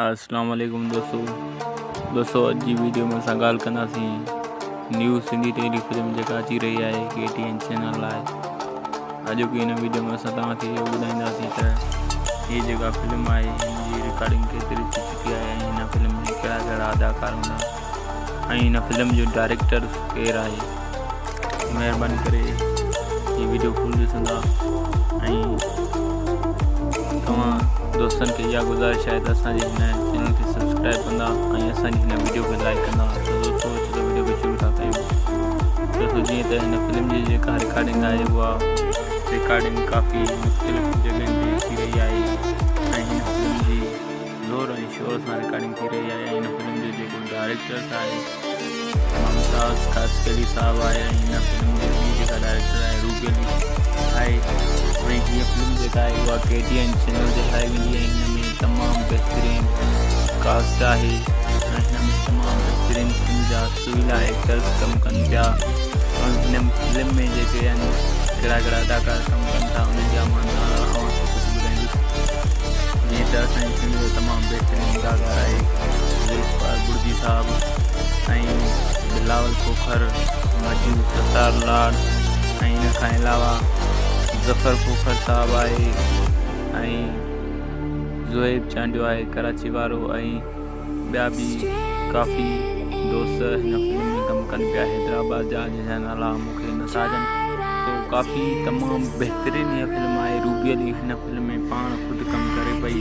اسلام عليڪم دوستو دوستو اڄ جي ويڊيو ۾ اسان ڳالهه ڪنداسين نيو سنڌي ٽيلي فلم جيڪا اچي رهي آهي ڪي ٽي اين چينل لاء اڄوڪي هن ويڊيو ۾ اسان توهان کي اهو ٻڌائينداسين ته هي جيڪا فلم آهي هن جي رڪارڊنگ ڪيتري ٿي چڪي آهي ۽ هن فلم ۾ ڪهڙا ڪهڙا اداڪار هوندا ۽ هن فلم جو ڊائريڪٽر ڪير آهي. مهرباني ڪري هي ويڊيو فل ڏسندا ۽ توهان دوستن کي اها گذارش آهي ته اسان جي هن چينل کي سبسڪرائب ڪندا ۽ اسان جي هن ويڊيو کي لائڪ ڪندا ته دوستو اچو ته ويڊيو کي شروع ٿا ڪيون. دوستو جيئن ته هن فلم جي جيڪا رڪارڊنگ آهي اها رڪارڊنگ ڪافي مختلف جڳهين تي ٿي رهي آهي ۽ هن فلم جي زور ۽ شور سان رڪارڊنگ ٿي رهي آهي ۽ هن فلم جو جيڪو ڊائريڪٽرس آهي ممتاز خاصخيلي صاحب آهي ۽ هن فلم جي ٻي جيڪا ڊائريڪٽر آهي روبي علي آهي ۽ هيء فلم جيڪا آهي اها ڪي ٽي اين چينل تي هلائي ويندي ۽ هن ۾ تمام بهترين ڪاسٽ آهي ۽ هن ۾ تمام بهترين سنڌ جا سويلا ايڪٽرس ڪم ڪن پيا ۽ هن فلم ۾ جيڪي آهن ڪهڙا ڪهڙا اداڪار ڪم ڪن ٿا انهن جا مان نالا اوهان کي ڪجهه ٻڌائيندس جيئن ته اسان جي سنڌ جو تمام بهترين اداڪار آهي ذوالفقار بڙدي صاحب ۽ بلاول کوکر، مجو ستار لاڙ ۽ ان کان علاوه ظفر کوکر صاحب آهي ۽ زوهيب چانڊيو آهي ڪراچي وارو ۽ ٻيا به ڪافي دوست هن فلم ۾ ڪم ڪن پيا حيدرآباد جا جنهن جا نالا مون کي نٿا اچن تو ڪافي تمام بهترين هي فلم آهي روبي علي هن فلم ۾ پاڻ خود ڪم ڪري پئي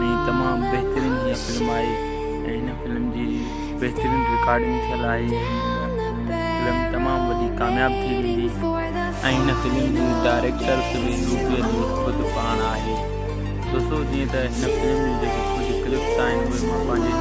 ۽ تمام بهترين هي فلم آهي ۽ هن فلم جي بهترين رڪارڊنگ ٿيل آهي فلم تمام وڏي ڪامياب ٿي ويندي ۽ هن فلم جي ڊائريڪٽر به روبي علي خود پاڻ آهي. دوستو جيئن ته هن فلم جون جيڪي ڪجهه ڪلپس آهن اهي مان پنهنجي.